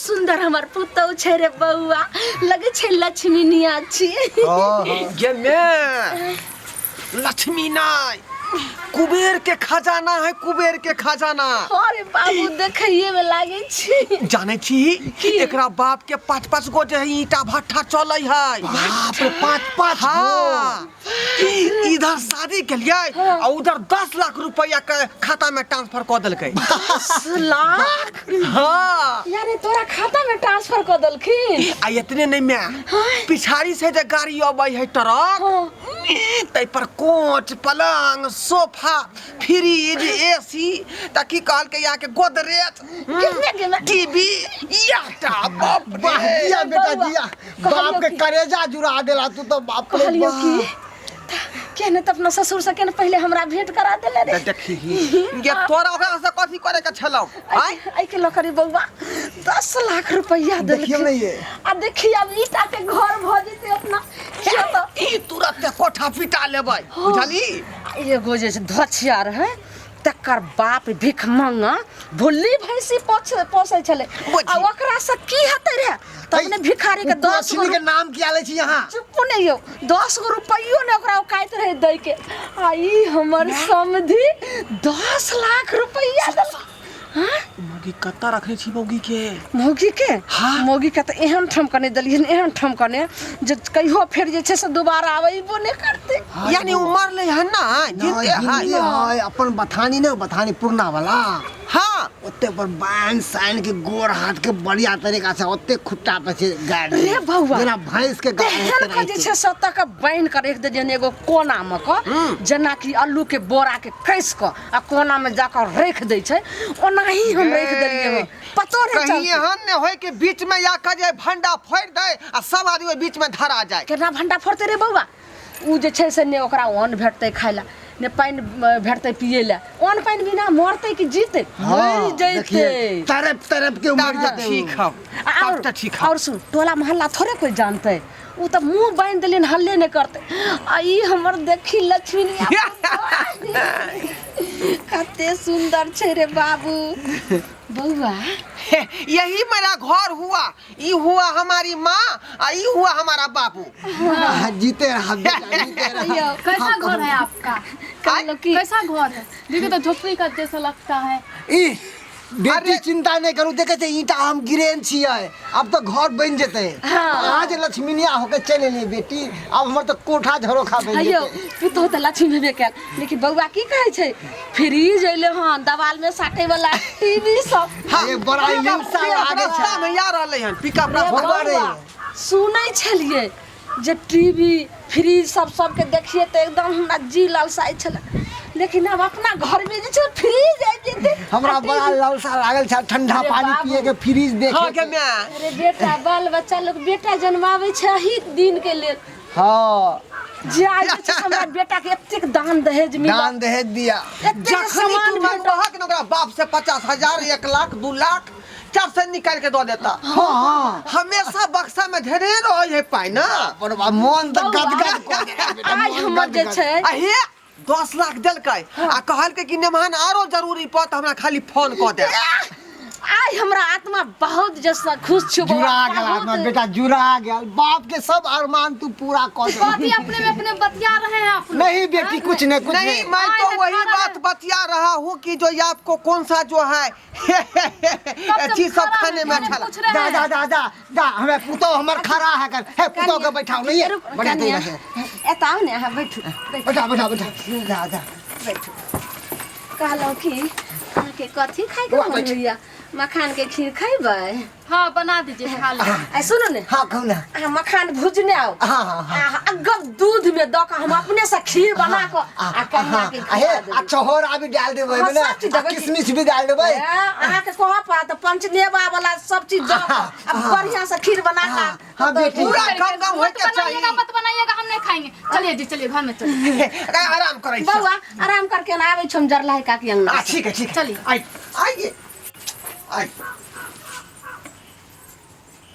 सुंदर हमर पुतौ छै रे बौआ, लगे छै लक्ष्मीनिया छी। हाँ हाँ गे मैं लक्ष्मी नाय, कुबेर के खजाना है, कुबेर के खजाना। अरे बाबू, देखैये में लागे छी। जाने छी एकरा बाप के पाँच पाँच गो जे है ईटा भट्ठा चलै है। बाप रे, पाँच पाँच गो? हाँ, इधर शादी के लिए आ उधर 10 लाख रुपया के खाता में ट्रांसफर कर देलकै। 10 लाख? हाँ। यारे तोरा खाता में ट्रांसफर कर देलखिन? आ इतने नहीं, मैं पिछाड़ी से जे गाड़ी अबै है ट्रक, तै पर कोच, पलंग, सोफा, फ्रिज, एसी, त की कहलकै यहाँ के गोदरेज, कितने के में? टीवी, याटा बाप रे। वाह जिया बेटा बौआ, जिया, कहलियौ बाप के की? करेजा जुड़ा देला तू तो, बाप रे। कहलियौ बाप। की के ने त अपना ससुर से के ने पहले हमरा भेंट करा देले रे। त देखी ये तोरा ओकरा से कथी करे के छलौ? आय आई के लकड़ी बौआ 10 लाख रुपया देखियौ देलखिन। ने ये। आ देखी अब ईटा के घर भ जेतै अपना किया त ई तुरंत कोठा पिटा लेबै, बुझली? एगो जे छै धछिया रहै, तकर बाप भिख मंगा भुल्ली भैंसी पोसै छलै। बुझी। आ ओकरा से की हेतै रे, तऽ अपने भिखारी के 10 गो लक्ष्मी के नाम किया लै छी यहाँ? चुप नहि यौ, 10 गो रुपैयो ने ओकरा औकाइत रहै दै के, आ ई हमर समधि 10 लाख रुपैया देलक। हाँ? मौगी कतऽ रखने छी मौगी के? मौगी के? हाँ। मौगी के तऽ एहन ठाम कने देलियै, एहन ठाम कने जे कहियो फेर जे छै से दोबारा आबैबो नहि करतै। यानी उ मरलै हन ना? जिनते है। जिनते है, अपन बथानी ने, बथानी पुरना वाला। हाँ। ओते पर बांध साइन के गोर हाथ के बढ़िया तरीका से ओते खुट्टा पे छै गाड़। रे बौआ। जेना भैंस के गाड़ तेहन के जे छै से ओतऽ के बान्हि कऽ राखि देलियनि एगो कोना मे कऽ, जेना कि अल्लू के बोरा के कसि कऽ आ कोना मे जाकऽ राखि दै छै, ओनाही हम राखि देलियै हँ, पतो नहि कहीं चलतै। एहन ने होय कि बीच में या के जे भंडा फोड़ि दे आ सब आदमी ओहि बीच में धरा जाय। केना भंडा फोड़तै रे बौआ? ओ जे छै से ने ओकरा अन्न भेटतै खाय लए, ने पानि भेटतै पियै लए। अन्न पानि बिना मरतै कि जीतै? मरि जैतै। तरप तरप के मर तब तऽ जेतै। ठीक हौ, तब तऽ ठीक हौ। और सुन, टोला मोहल्ला थोड़े कोइ जानतै? ओ तऽ मुँह बान्हि देलियनि, हल्ले नहि करतै। आ ई हमर देखी लक्ष्मी कते सुन्दर छै रे बाबू बौआ। यही मेरा घर हुआ, ई हुआ हमारी माँ आ ई हुआ हमारा बाबू। हाँ, जीते रहा बेटा, जीते रहा। यौ, कैसा घर है आपका? कहलहुँ की कैसा घर है? देखो तो झोपड़ी का जैसा लगता है। ई बेटी, अरे- चिंता नहीं करू, देखे छै ईंटा हम गिरेन छियै, अब तो घर बन जेतै। हाँ। आज लक्ष्मीनिया होके चलि एलियै बेटी, अब हमर तऽ कोठा झरोखा बनि अयौ जेतै। पुतहु तऽ लक्ष्मी भेबे कयल, लेकिन बौआ की कहै छै, फ्रिज अयलै हन, देवाल में साटे वाला टीवी सब। हाँ, ये बड़ा हिंसा लागे छै। रास्ता में या रहलै हन पिकअप रे रास्ता। बौआ रे। बौआ, सुनै छलियै जे टीवी फ्रिज सब सबके देखिए तऽ एकदम हमरा जी लालसाइ छलै, लेकिन आब अपना घरमे जे छै फ्रिज आबि जेतै। हमरा आ बड़ा टीवी। लालसा लागल छै ठंडा अरे पानी बाबू। पिए के, फ्रिज देखे हाँ के। के माय। अरे बेटा, बाल बच्चा लोग बेटा जन्माबै छै अही दिन के लेल। हाँ। जे आइ जे छै से हमरा बेटा के एतेक दान दहेज मिलल, दान दहेज दिया। एतेक जखनी सामान तू भेटल। मांगबहक ने ओकरा बाप से 50,000, 1 लाख, 2 लाख, 4 सौ निकाल के दऽ देता। हाँ हाँ। हमेशा बक्सा में धेने रहे है पाई ना। पर बा मोन तऽ बौआ, गदगद कऽ देला बेटा, आइ मोन हमर जे गदगद। छै आ हे 10 लाख देलकै आ कहलकै कि नेमहान आरो जरूरी पड़त हमरा खाली फोन कऽ दे। आइ हमरा आत्मा बहुत जैसा खुश छौ बौआ, जुड़ा गेल बहुत। आत्मा बेटा, जुड़ा गेल। बाप के सब अरमान तू पूरा कऽ दे। बाती अपने में अपने बतिया रहे हैं आप लोग। नहीं बेटी, कुछ नहीं, कुछ नहीं, नहीं। मैं तो आए वही खाना बात है। बतिया रहा हूँ कि जो ये आपको कौन सा जो है जब चीज सब खा रहे खाने में हैं, अच्छा पूछ लगा। रहे जा हैं। जा जा जा जा, हमें पुतो हमर खड़ा है कर हे पुतो के बैठाओ नहीं है रुक, बढ़िया कनिया, तरीका से। एतऽ आउ ने अहाँ, बैठू बैठू। बैठा बैठा बैठा, जा जा। बैठू। कहलहुँ कि अहाँके कथी खाइके बौआ, मन बैठ। होइया? मखान के खीर खैबै? हाँ बना दीजिए, खा ले। आ सुनू ने। हाँ कहू ना। अहाँ मखान भुजने आओ। हाँ, हाँ, हाँ। आ अगब दूध में दऽ कऽ हम अपने से खीर बना कऽ आ कनिया के आ खिला हे आ देबै। चहोरा भी डाल देबै हाँ, ने, सब चीज आ देबै। किशमिश भी डाल देबै। ए, अहाँके कहऽ पड़त पंचमेवा वाला सब चीज दऽ कऽ आ बढ़िया से खीर बना कऽ। हाँ, हाँ, बेटी। पूरा मत गम गम होइके बनाइएगा, चाही। मत बनाइएगा, हम नहीं खाएंगे। चलिए जी, चलिए घर में चलिए। अरे, आराम करै छी। बौआ आराम करके ना आबै छी हम जरलाही काकी अंगना आ से। ठीक है, ठीक है। चलिए। आई आइए आइए।